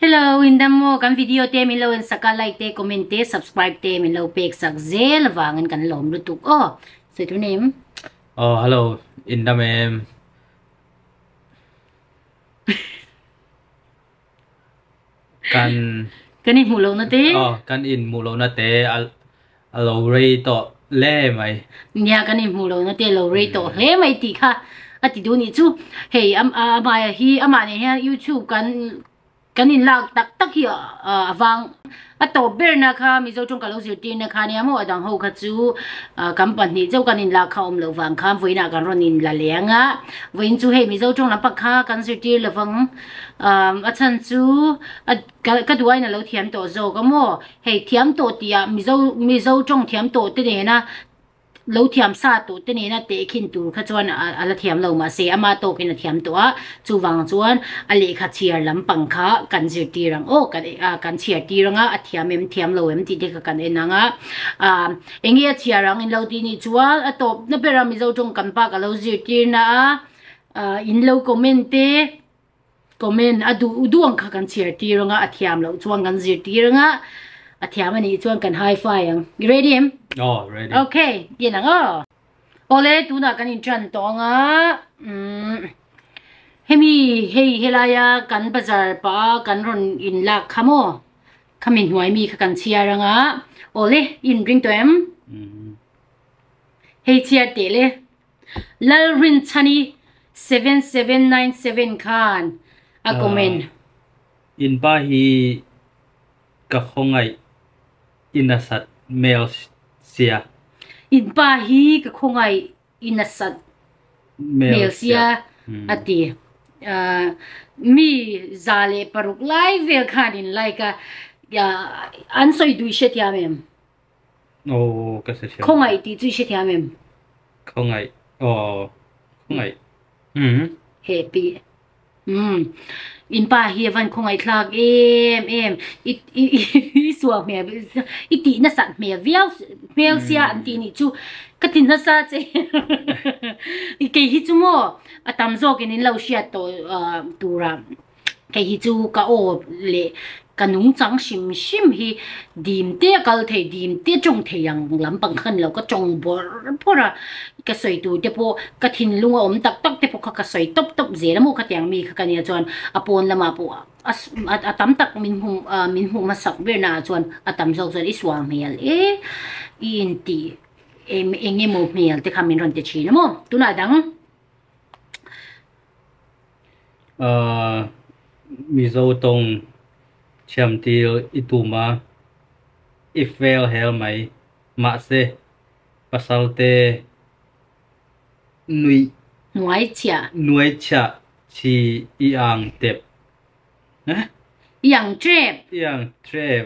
Hello in dam maw kan video te min lo en sak a like te comment te subscribe te min lo pek sak zel avangin kan lawm lutuk aw sawi tur nei em? Aw hello in dam em? Kan Kan in hmuh lohna te. Aw kan in hmuh lohna te a a lo rei tawh hle mai. Nia kan in hmuh lohna te a lo rei tawh hle mai tih kha a ti duh nih chu. Hei amah hi amah nen hian youtube kan kan in lak tak tak hi a vang a tawp berna kha Mizo tawng ka lo zirtirna kha nia maw a dang ho kha chu kan pahnih chauh kan in lak kha awm loh vang khan vawiinah kan rawn in la leng a vawiin chu hei Mizo tawng lampang kha kan zirtir lovang a chhan chu a ka duh aiin a lo thiam tawh zawk a maw hei thiam tawh tih ah Mizo Mizo tawng thiam tawh te nena lo thiam sa tawh te nena tehkhin tur kha chuan a la thiam lo mahse ama tawkin a thiam tawh a chuvang chuan a lehkha chhiar lampang kha kan zirtir ang aw kan kan chhiar tir anga a thiam em thiam lo em tih te kha kan en ang a ah eng nge a chhiar ang in lo tih nih chuan a tawp na bera Mizo tawng kan pa ka lo zirtir na a ah in lo comment te. Comment a duh duh ang kha kan chhiar tir anga a thiam loh chuan kan zir tir anga a thiam a nih chuan kan high five ang. You ready em? Oh, ready. Okay, yen ang aw. Awle, tunah kan intran tawh anga umm hemi hei helaia kan bazar pah a kan rawn inlak kha maw khami hnuai mi kha kan chhiar anga awle i inring tawh em? Hei chhiar teh le. Lalrinchhani 7797 khan a comment. In pa hi ka khawngaih i nasat hmel sia. In pa hi ka khawngaih i nasat hmel sia a ti. Mi 106 lai vel khan in like a, an sawi dui hrethiam em? Aw ka hre thiam. Khawngaih tih chu i hre thiam em? Khawngaih aw khawngaih umm. Happy umm in pa hi a van khawngaih thlak em em i i i suak hmel i tih nasat hmel viau hmel sia an tih nih chu ka ti nasa che kei hi chu maw a tam zawkin in lo hriat tawh tura. Kei hi chu ka aw leh ka nungchang hrim hrim hi dim te a kal thei, dim te tawng thei ang lampang kha ka ni lo, ka tawng bawrh bawrh a, ka sawi tur te pawh ka thinlung a awm tak tak te pawh kha ka sawi tawp tawp zel a maw khatiang mi kha ka nia chuan a pawn lamah pawh a tam tak min hmu min hmuh hmasak ber naah chuan a tam zawk chuan i sual hmel e i intih eng emaw hmel te kha min rawn ti thin a maw tunah dang. Mizo tawng thiam tir i tum a, i fel hel mai. Mahse, pasal te nuih nuai chhiah chi i ang tep. I ang tep. I ang tep.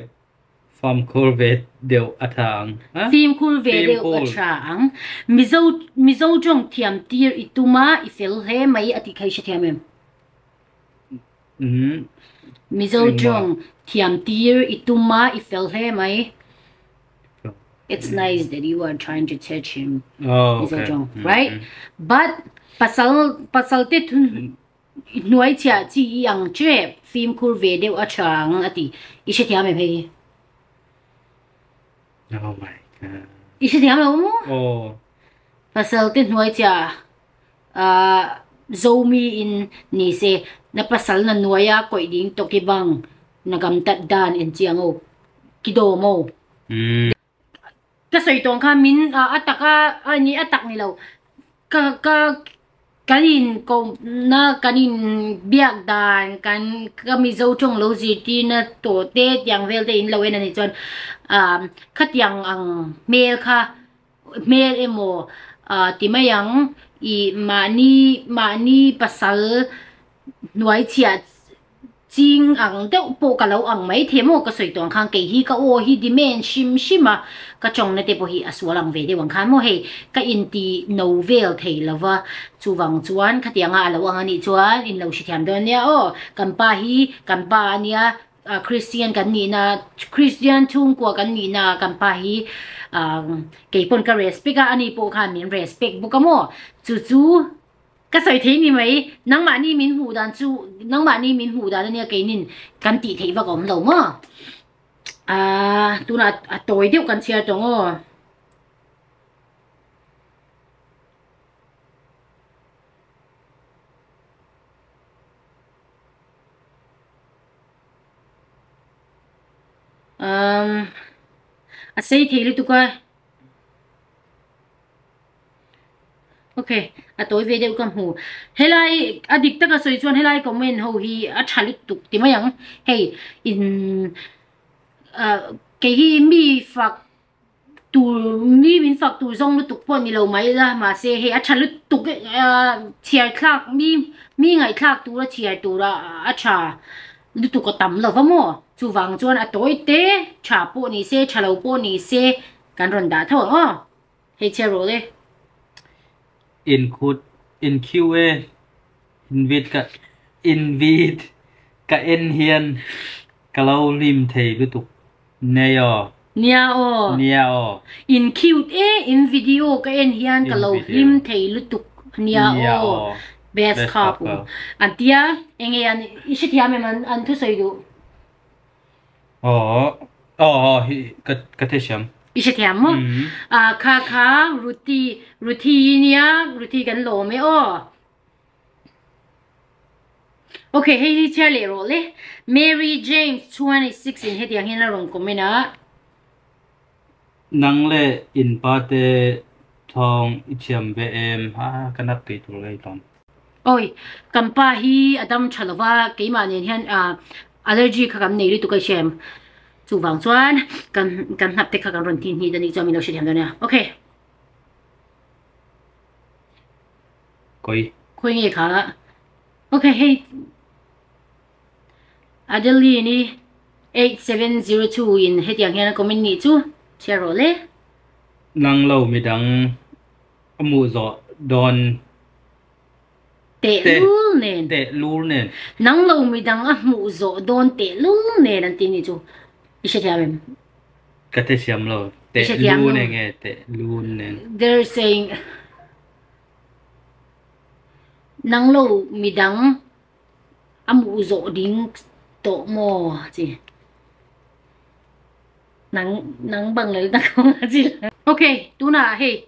Fimkhur ve deuh a tha ang. Fimkhur ve deuh a tha ang. Mizo Mizo tawng thiam tir i tum a, i fel hle mai a tih kha i hrethiam em? Mizo tawng thiam tir i tum a, i fel hle mai. It's nice that you are trying to teach him Mizo tawng, right? But pasal pasal te thun I hnuai chhiah chi i ang tep, fimkhur ve deuh a tha ang a ti. I hrethiam em hei? Oh my god. I hrethiam lo maw? Oh. Pasal te hnuai chhiah ah Zomi in ni se na pasal na hnuai a kawih ding tawki bang na gam tat dan en chiang o ki dawm o. Ka sawi tawng kha min a tak a a ni a tak ni lo ka ka kan in kohna kan in biak dan kan ka mizo tawng lo zirtirna tawh te tiang vel te in lo en a nih chuan ah khatiang ang hmel kha hmel emaw ah ti mai ang ih mahni mahni pasal hnuai chhiah Ching ang deuh pawh ka lo ang mai thei maw ka sawi tawh ang khan kei hi ka aw hi demand hrim hrim a, ka tawngna te pawh hi a sual ang ve deuh ang khan maw hei ka inti no vel thei lo va, chuvang chuan khatianga a lo ang a nih chuan in lo hrethiam dawn nia aw, kan pa hi kan pa a nia Christian kan nihna Christian chhungkua kan nihna ah kan pa hi kei pawn ka respect a, ani pawh khan min respect bawk a maw chu chu. Ka sawi thei ni mai, nangmahni min hmuh dan chu nangmahni min hmuh dan ania keinin kan tih theih vak a awm lo maw? Aaa tunah a tawi deuh kan chhiar tawh aw. Umm a sei thei lutuk a. Ok, a tawi ve deuh ka hmu. Helai a dik taka sawi chuan helai comment ho hi a tha lutuk ti mai ang. Hei in ah kei hi mi fak tur mi min fak tur zawng lutuk pawh ni lo mai ila mahse hei a tha lutuk ah chhiar thlak mi mi ngaihthlak tura chhiar tura a tha lutuk a tam lo va maw. Chuvang chuan a tawi te tha pawh ni se tha lo pawh ni se kan rawn dah tho ang aw. Hei chhe rawh le. In khut in khiu e. In vid ka in vid ka en hian ka lo hlim thei lutuk nei aw. Nia aw. Nia aw. In cute e in video ka en hian ka lo hlim thei lutuk nia aw. Best couple. An tia enge an i hrethiam em an thusawi duh. Aw aw hi ka ka thesiam. I hrethiam maw? Ah kha kha Ruti Ruthi i nia Ruthi kan lawm e aw. Okay hei hi chhiar leh rawh le. Mary James 26 in hetiang hian a rawn comment a. Nang leh in pa te thawng i thiam ve em? Ha ka nat tui tur ngei hlawm. Awi, kan pa hi a dam tha lova, keimah nen hian ah allergy kha kan nei lutuk a i hre em? Chuvang chuan kan kan hnap te kha kan rawn ti hnih dawn anih chuan min lo hrethiam dawn nia. Okay. Khawi. Khawi nge kha? Okay, hei Adeline-i 8702 in hetiang hian a comment nih chu chhiar rawh le. Nang lo midang A hmuh zawh dawn Tehlul nen. Tehlul nen. Nang lo midang a hmuh zawh dawn tehlul nen an ti ni chu. I hrethiam em? Ka hrethiam lo. Tehlul nen nge tehlul nen. They're saying nang lo midang a hmuh zawh ding tawh maw chi. Nang nang bang lel tak kawng a chi. Okay, tunah hei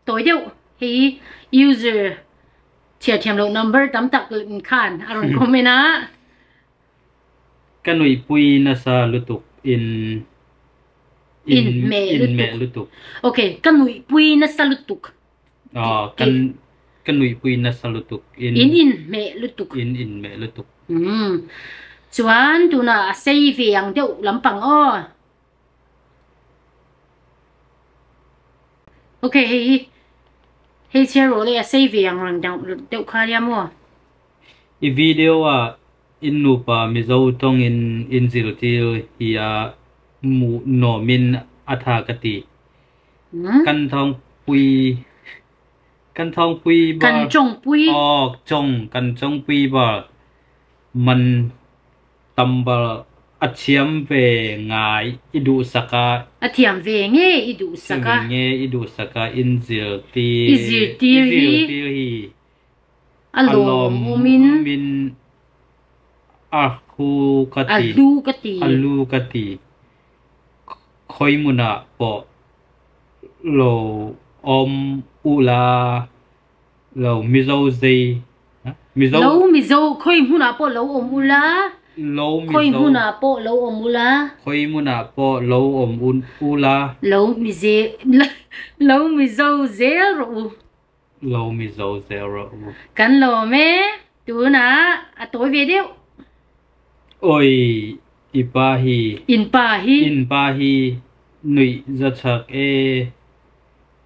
tawi deuh hei user chhiar thiam loh number tam tak khan a rawn comment a. Ka nuihpui nasa lutuk in in hmeh lutuk. Okay, ka nuihpui nasa lutuk. Ah, kan ka nuihpui nasa lutuk in in in hmeh lutuk. In in hmeh lutuk. Um. Chuan tunah a sei ve ang deuh lampang aw. Okay, hei hi hei chhiar rawh le a sei ve ang reng deuh kha nia maw. I video ah in nupa Mizo tawng in in zirtir hi a hmuhnawm in a tha ka ti. Kan thawngpui kan thawngpui bar Kan chawngpui aw chawng kan chawngpui bar man tam bar a thiam ve ngai i duhsak a A thiam ve nge i duhsak a ve nge i duhsak a in zirtir I zirtir hi i zirtir hi a lawmawm in min a hu ka a ti hlu ka ti a lu ka ti Khawi hmunah pawh lo awm u la, lo Mizo zei, Mizo. Lo Mizo, khawi hmunah pawh lo awm u la, Lo Mizo. Khawi hmunah pawh lo awm u la. Khawi hmunah pawh lo awm u la. Lo Mize, lo Mizo zel rawh u. Lo Mizo zel rawh u. Kan lawm e, tunah a tawi ve deuh. Oi, i pa hi. In pa hi. In pa hi nuih za chak e,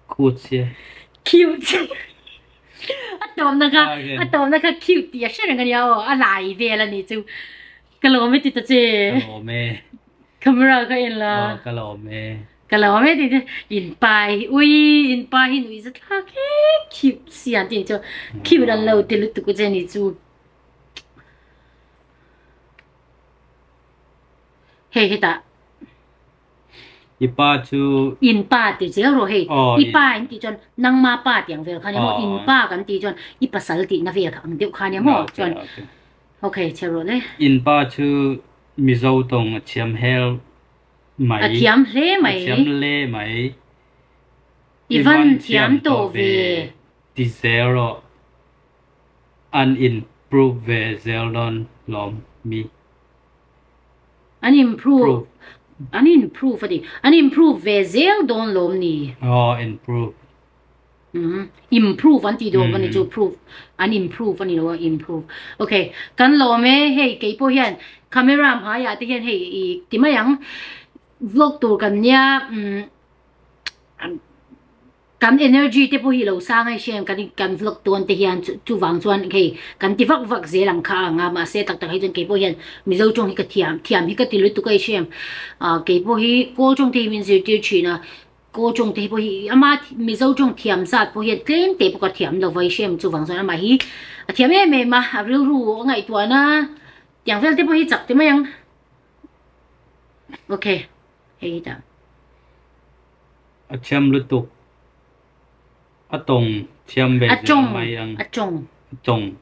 cute sia. Cute. A tawpna kha, a tawpna kha cute tih a hre reng a nia aw, a lai vel a nih chu. Ka lawm e ti ta che. Ka lawm e. Camera kha en la. Aw, ka lawm e. Ka lawm e ti te in pa hi ui in pa hi nuih za thlak e cute si an ti chu cute an lo ti lutuk che ni chu. Hei hetah. I pa chu. In pa ti zel rawh hei. I pa in tih chuan nangma pa tih ang vel kha nia maw? In pa kan tih chuan i pasal tihna vel ang deuh kha nia maw? Chuan okay chhe rawh le. In pa chu Mizo tawng a thiam hel mai. A thiam hle mai. A thiam hle mai. I van thiam tawh ve. Ti zel rawh. An improve ve zel dawn lawm mi. An improve an improve a ti. An improve ve zel dawn lawm ni. Aw improve. Umm improve an tih dawn ka ni chu prove an improve a ni lo a improve. Okay kan lawm e hei kei pawh hian camera hmaiah te hian hei i ti mai ang vlog tur kan nia umm Kan energy te pawh hi lo sang ai hriam kan kan vlog tawn te hian chuvang chuan hei kan ti vak vak zel ang kha ang a mahse tak tak hi chuan keipawh hian Mizo tawng hi ka thiam thiam hi ka ti lutuk ai hriam ah keipawh hi Kawl tawng te hi min zirtir thin a Kawl tawng te hi pawh hi ama Mizo tawng thiam zat pawh hian tlem te pawh ka thiam lo vai hriam chuvang chuan amah hi a thiam em em a a rilru a ngaihtuahna tiang vel te pawh hi chak ti mai ang okay hei hi tah. A thiam lutuk. A tawng thiam ve zel mai ang. A tawng. A tawng.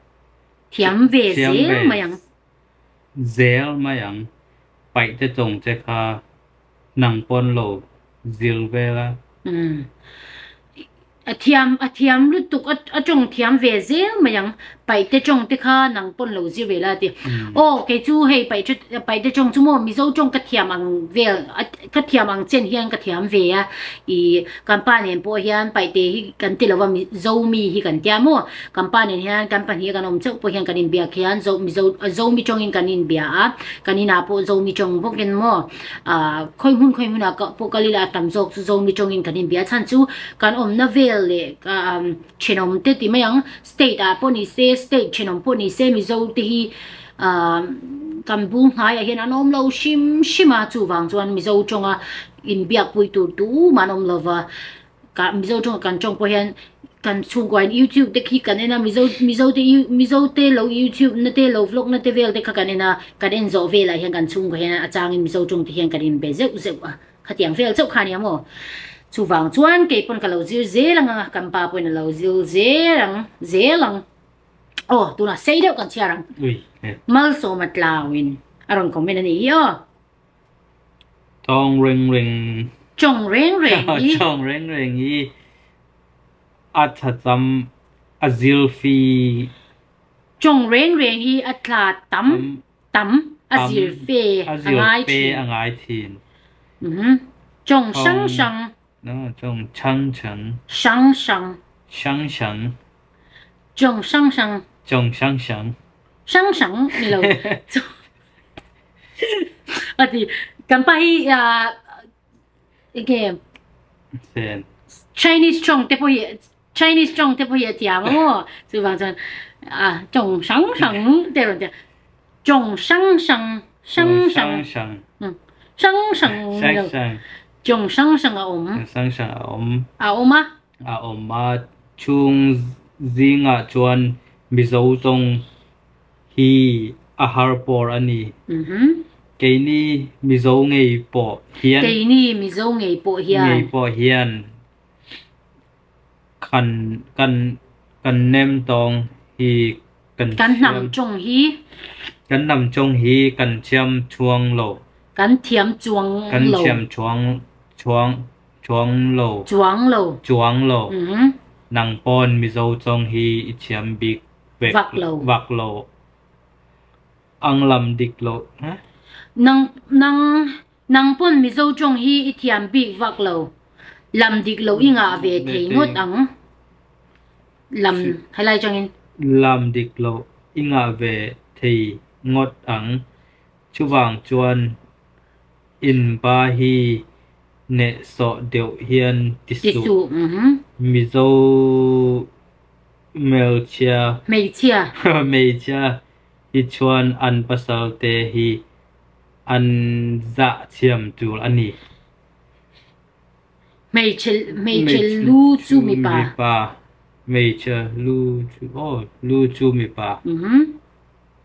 Thiam ve zel mai ang. Zel mai ang. Paih te tawng che kha nang pawn lo zir vel a. Umm. A thiam a thiam lutuk a a tawng thiam ve zel mai ang. Paihte tawng te kha nang pawn lo zir ve la a ti. Aw kei chu hei paih paihte tawng chu maw Mizo tawng ka thiam ang vel a ka thiam ang chen hian ka thiam ve a. Ih kan pa nen pawh hian paihte hi kan ti lova Zomi hi kan tia maw. Kan pa nen hian kan pahnih a kan awm chauh pawh hian kan inbiak hian Zo Mizo Zomi tawngin kan inbia a. Kan inah pawh Zomi tawng bawkin maw. Ah khawi hmun khawi hmunah ka pawh kal ila a tam zawk chu Zomi tawngin kan inbia chhan chu kan awmna vel leh thenawm te ti mai ang state ah pawh ni se state thenawm pawh ni se Mizo te hi ah kan bung hnaiah hian an awm lo hrim hrim a chuvang chuan Mizo tawnga inbiakpui tur tumah an awm lova. Ka Mizo tawng kan tawng pawh hian kan chhungkua in YouTube te khi kan en a Mizo Mizo te Mizo te lo YouTube na te lo vlog na te vel te kha kan en a kan en zawh velah hian kan chhungkua hian a changin Mizo tawng te hian kan inbe zeuh zeuh a khatiang vel chauh kha ania maw chuvang chuan kei pawn ka lo zir zel ang a kan pa pawhin a lo zir zel ang zel ang aw tunah sei deuh kan chhiar ang Malsawma tlauin a rawn comment a nih hi aw. Tawng reng reng. Tawng reng reng i. Tawng reng reng i a thlacam a zirfi. Tawng reng reng i a tla tam tam a zirfe a ngai thin. A ngai thin. Tawng hrang hrang. Tawng chang chang. Hrang hrang. Hrang hrang. Tawng hrang hrang. Tawng hrang hrang. Hrang hrang ni lo. A ti kan pa hi enge Chinese tawng te pawh hi Chinese tawng te pawh hi a thiam a maw chuvang chuan a tawng hrang hrang te rawn ti a tawng hrang hrang hrang hrang hrang hrang tawng hrang hrang a awm hrang hrang a awm a awm a a awm a chhung zingah chuan Mizo tawng hi a har pawr a ni. Keini Mizo ngei pawh hian. Keini Mizo ngei pawh hian. Ngei pawh hian kan kan kan nem tawng hi kan thiam. Kan hnam tawng hi. Kan hnam tawng hi kan thiam chuang lo. Kan thiam chuang lo. Kan thiam chuang chuang chuang lo. Chuang lo. Chuang lo. Nang pawn Mizo tawng hi i thiam bik. Vak lo. Vak lo. Ang lam dik lo. Nang nang nang pawn Mizo tawng hi i thiam bik vak lo. Lam dik lo i ngah ve thei ngawt ang. Lam helai tangin. Lam dik lo i ngah ve thei ngawt ang. Chuvang chuan in ba hi nehsawh deuh hian ti suh. Mizo Hmelchhia. Hmeichhia. Hmeichhia hi chuan an pasal te hi an zah thiam tur a ni. Hmeichhe hmeichhe lu chu mipa. Mipa. Hmeichhe lu chu aw lu chu mipa.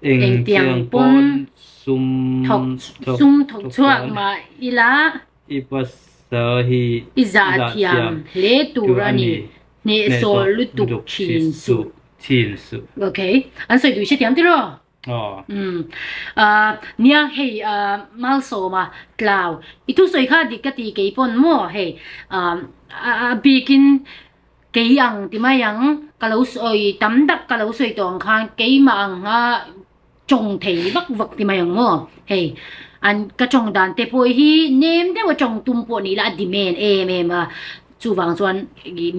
Eng tiang pawn sum thawk sum thawk chhuak mah ila. I pasal. Pasal hi i zah thiam hle tur a ni. Hnehsawh lutuk thin suh. Thin suh. Okay. An sawi duh i hrethiam tiraw? Aw. Umm. Ah, nia hei ah Malsawma tlau i thusawi kha dik ka ti kei pawn maw hei ah a bikin kei ang ti mai ang ka lo sawi tam tak ka lo sawi tawh ang khan keimah ang a tawng thei vak vak ti mai ang maw hei an ka tawng dan te pawh hi nem deuh a tawng tum pawh ni ila a demand em em a chuvang chuan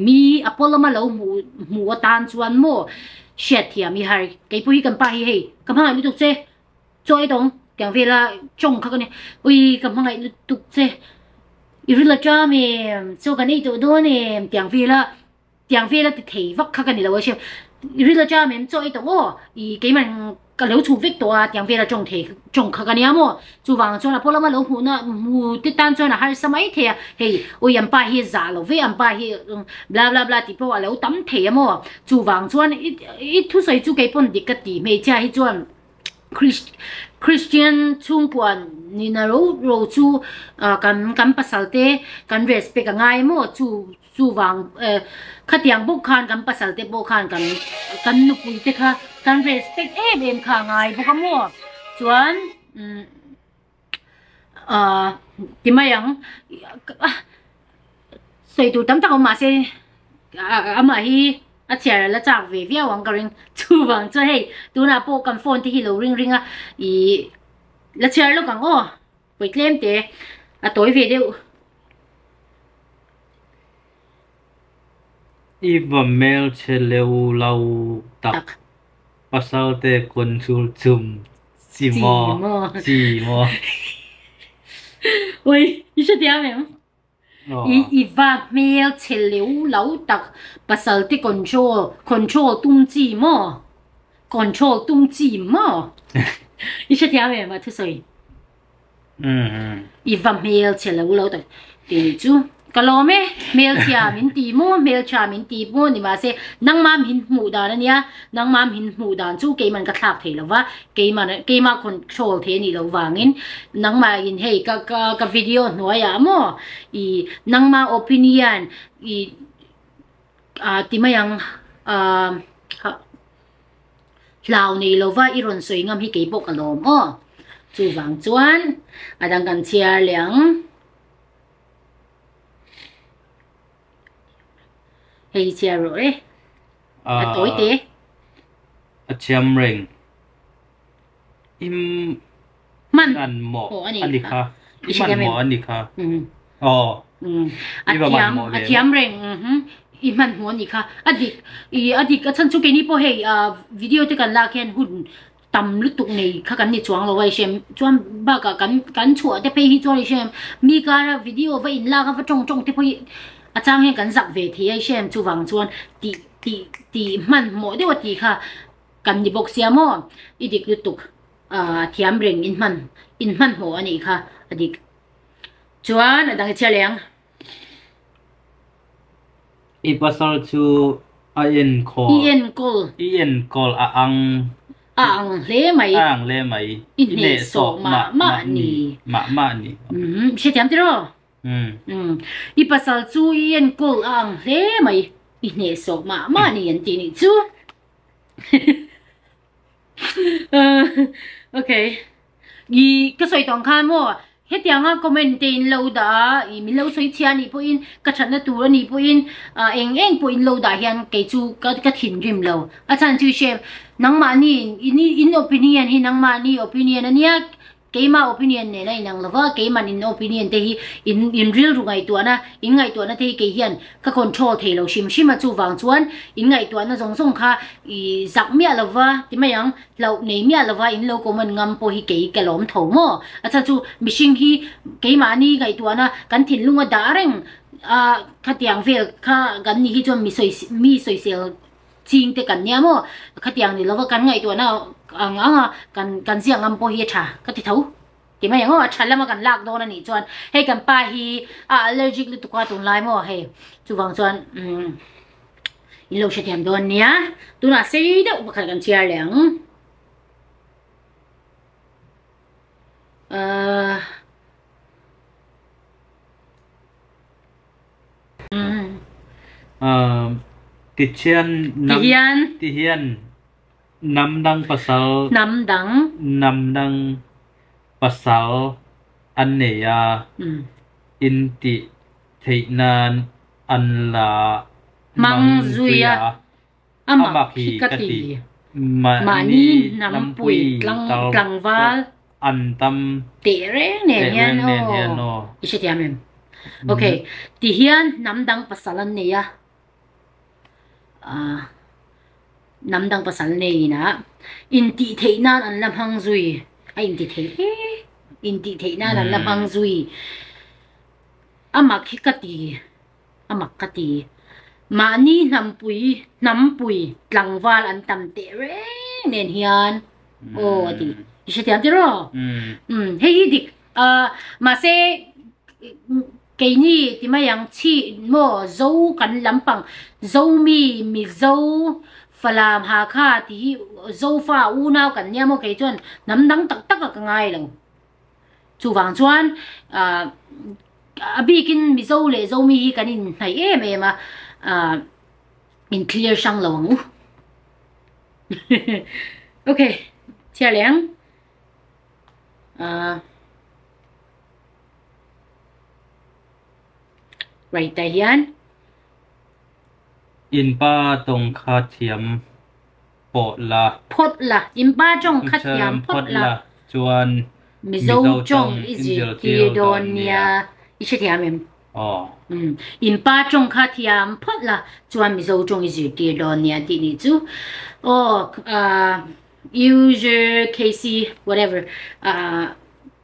mi a paw lama lo hmuh hmuh atan chuan maw hriat thiam hi har kei pawh hi kan pa hi hei ka hmangaih lutuk che chaw ei tawng tiang vela tawng kha ka nia ui ka hmangaih lutuk che i ril aṭam em chaw kan ei tawh dawn em tiang vela Tiang vel a ti thei vak kha ka ni lo a hriat. Ril aṭang em chaw ei tawh maw? I keimah ka lo chhuk vek tawh a tiang vel a tawng thei tawng kha ka nia maw? Chuvang chuan a paw lama lo hmuhna hmu te tan chuan a harsa mai thei a, hei ui an pa hi zah lo ve an pa hi bla bla bla tih pawh a lo tam thei a maw? Chuvang chuan i i thusawi chu keipawn dik ka ti hmeichhia hi chuan Christian chhungkua nihna ro ro chu kan kan pasal te kan respect a ngai maw chu Chuvang eh khatiang bawk khan kan pasal te pawh khan kan kan nupui te kha kan respect em em kha a ngai bawk a maw chuan umm ah ti mai ang sawi tur tam tak awm mahse amah hi a chhiar a la chak ve viau ang ka ring chuvang chuan hei tunah pawh kan phone te hi lo ring ring a ih la chhiar lawk ang aw pawi tlem te a tawi ve deuh. I va hmelchhe leu lo tak. Pasal te control chum chi maw chi maw. Oi i hrethiam em? I i va hmelchhe leu lo tak pasal te control control tum chi maw control tum chi maw i hrethiam em a thusawi? I va hmelchhe lo lo tak tih chu ka lawm e, hmelchhia min ti maw hmeltha min ti maw ni mahse nangmah min hmuh dan ania, nangmah min hmuh dan chu keiman ka thlak thei lo va, keiman keimah control thei anih loh vangin nangmah in hei ka ka ka video hnuaiah maw i nangmah opinion i ah ti mai ang ah. Hlau nei lova i rawn sawi ngam hi kei pawh ka lawm aw. Chuvang chuan a dang kan chhiar leh ang. Hei hi chhiar rawh e. A tawi te. A thiam reng. I hman mawh a ni kha. I hman mawh a ni kha. Aw. A thiam a thiam reng i hman hmuh a ni kha. A dik i a dik a chhan chu keini pawh hei video te kan lak hian hun tam lutuk nei kha kan ni chuang lo a i hrem chuan bakah kan kan chhuah te phei hi chuan i hrem mi kara video va in lak a va tawng tawng te pawh hi a chang hian kan zak ve thei a i hrem chuvang chuan tih tih tih hmanhmawh deuh a tih kha Kan ni bawk sia maw? I dik lutuk a thiam reng in hman in hmanhmawh a nih kha a dik. Chuan a dang i chhiar leh ang. I pasal chu a enkawl. I enkawl. I enkawl a ang. A ang hle mai. A ang hle mai. I hnehsawh mah mah ni. Mah mah ni. Umm hrethiam tiraw? Umm i pasal chu i enkawl a ang hle mai. I hnehsawh mah mah ni an tih nih chu. Okay i ka sawi tawng khan maw hetianga comment te in lo dah a i min lo sawi chhia anih pawhin ka thatna tur anih pawhin ah eng eng pawh in lo dah hian kei chu ka ka thinrim lo a chhan chu i hre nangmahni in in opinion hi nangmahni opinion ania Keimah opinion nen a inang lova, keiman in opinion te hi in in rilru ngaihtuahna, in ngaihtuahna te hi kei hian ka control thei lo hrim hrim a, chuvang chuan in ngaihtuahna zawng zawng kha i zak miah lova ti mai ang, hlauh nei miah lova in lo comment ngam pawh hi kei ka lawm tho maw? A chhan chu mihring hi keimahni ngaihtuahna kan thinlung a dah reng a, khatiang vel kha kan nih hi chuan mi sawi mi sawisel Ching te kan nia maw? Khatiang ni lova kan ngaihtuahna ang ang a, kan kan ziak ngam pawh hi a tha ka ti tho. Ti mai ang aw, a tha lama kan lak dawn a nih chuan hei kan pa hi a allergic lutuk a tunlai maw hei chuvang chuan umm in lo hrethiam dawn nia. Tunah sei deuh pakhat kan chhiar leh ang. Ahh. Tihian Tihian. Tihian hnam dang pasal Hnam dang. Hnam dang pasal an nei a, in tih theih nan an la hmang zui a. A mak hi ka ti. Mahni hnampui tlangval an tam teh reng nen hian aw. I hrethiam em? Ok, ti hian hnam dang pasal an nei a. Hnam dang pasal neiin a intih theih nan an la hmang zui. A inti thei hle. Intih theih nan an la hmang zui. A mak hi ka ti. A mak ka ti. Mahni hnampui, hnampui tlangval an tam teh reng nen hian aw a ti. I hrethiam tiraw? Umm hei hi dik ah mahse keini ti mai ang chhi maw zo kan lampang Zomi Mizo Falam Hakha tih hi Zofa unau kan nia maw kei chuan hnam dang tak tak a ka ngai lo. Chuvang chuan ah a bikin Mizo leh Zomi hi kan inhnaih em em a, ah in clear hrang lo ang u. Ok, chhiar leh ang. Ah right tah hian. In pa tawng kha thiam pawh la. Phawt la. In pa tawng kha thiam phawt la. Chuan Mizo tawng i zirtir dawn nia. I hrethiam em? Aw. Umm. In pa tawng kha thiam phawt la chuan Mizo tawng i zirtir dawn nia tih nih chu. Aw ah user KC whatever ah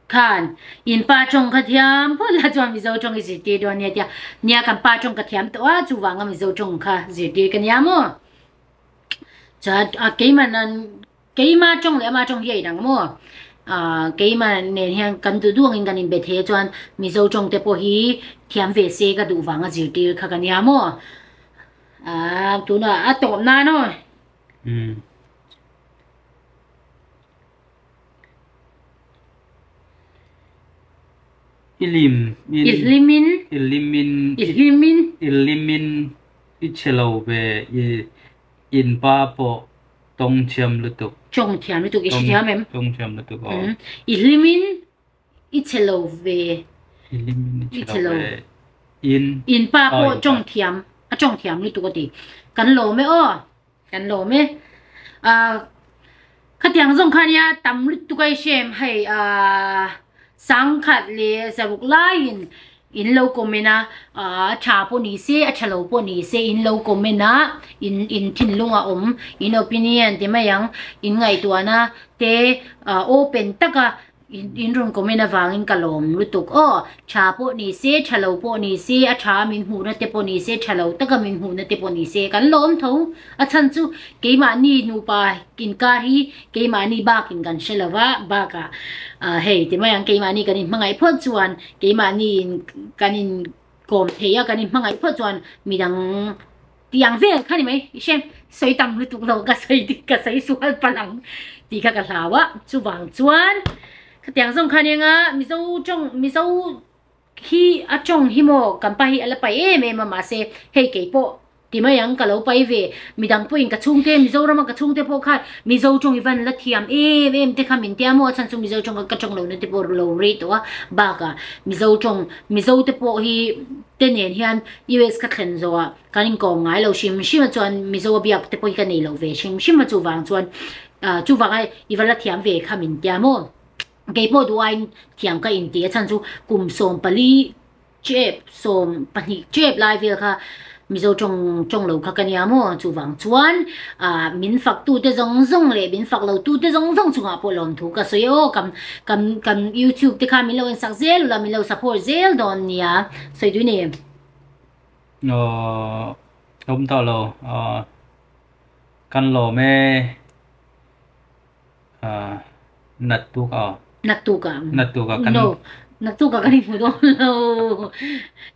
Khan, in pa tawng kha thiam phawt la chuan Mizo tawng i zirtir dawn nia tia, nia kan pa tawng ka thiam tawh a, chuvanga Mizo tawng kha zirtir ka nia maw? Chuan a keimah nan keima tawng leh ama tawng hi a inang maw? Ah keimah nen hian kan duh duh angin kan inbe thei a chuan Mizo tawng te pawh hi thiam ve se ka duh vanga zirtir kha ka nia maw? Ah tunah a tawp nan aw. Umm. I lim in. I hlim in. I lim in. I hlim in. I lim in i chhe lo ve i in pa pawh tawng thiam lutuk. Tawng thiam lutuk i hrethiam em? Tawng thiam lutuk aw. I hlim in i chhe lo ve. I hlim in i chhe lo ve. In. In pa pawh tawng thiam a tawng thiam lutuk a ti. Kan lawm e aw. Kan lawm e. Ah khatiang zawng kha nia tam lutuk a i hrem hei ah sangkhat leh zaruk laiin in lo comment a ah a tha pawh ni se a tha lo pawh ni se in lo comment a in in thinlung a awm in opinion ti mai ang in ngaihtuahna te ah open taka In rawn comment avangin ka lawm lutuk aw. Tha pawh ni se, tha lo pawh ni se, a tha min hmuhna te pawh ni se, tha lo taka min hmuhna te pawh ni se, kan lawm tho. A chhan chu keimahni nupa inkar hi keimahni bakin kan hre lo va, bakah hei ti mai ang keimahni kan inhmangaih phawt chuan keimahni kan inkawm thei a, kan inhmangaih phawt chuan midang Tiang vel kha ni mai, i hre sawi tam lutuk lo ka sawi dik ka sawi sual palh ang tih kha ka hlau a, chuvang chuan khatiang zawng kha nia Mizo tawng Mizo hi a tawng hi maw kan pa hi a la pai em em a mahse hei kei pawh ti mai ang ka lo pai ve midang pawhin ka chhungte Mizorama ka chhungte pawh khan Mizo tawng i van la thiam em em te kha min tia maw a chhan chu Mizo tawng ka tawng lohna te pawh lo rei tawh a bakah Mizo tawng Mizo te pawh hi te nen hian US ka thlen zawh ah kan inkawm ngai lo hrim hrim a chuan Mizo a biak te pawh hi ka nei lo ve hrim hrim a chuvang chuan ah chuvang a i va la thiam ve kha min tia maw keipawh duh aiin thiam ka inti a chhan chu kum 14 chep 12 chep lai vel kha Mizo tawng tawng lo kha ka nia maw chuvang chuan ah min fak tu te zawng zawng leh min fak lo tu te zawng zawng chungah pawh lawmthu ka sawi aw kam kam kan YouTube te kha min lo ensak zel ula min lo support zel dawn nia sawi tui nei em? Aw awm tawh lo aw kan lawm e ah nat tuk aw. Nat tuk ah. Nat tuk ah kan. No nat tuk ah kan inhmu dawn lo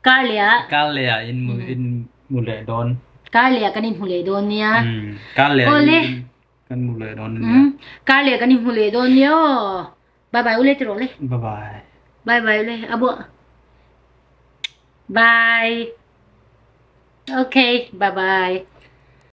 kar leh ah. Kar leh ah in in hmu leh dawn. Kar leh ah kan inhmu leh dawn nia. Kar leh ah in kan hmu leh dawn nia. Kar leh ah kan inhmu leh dawn nia aw. Bye bye ule tiraw le. Bye bye. Bye bye ule abuah. Bye. Okay, bye bye.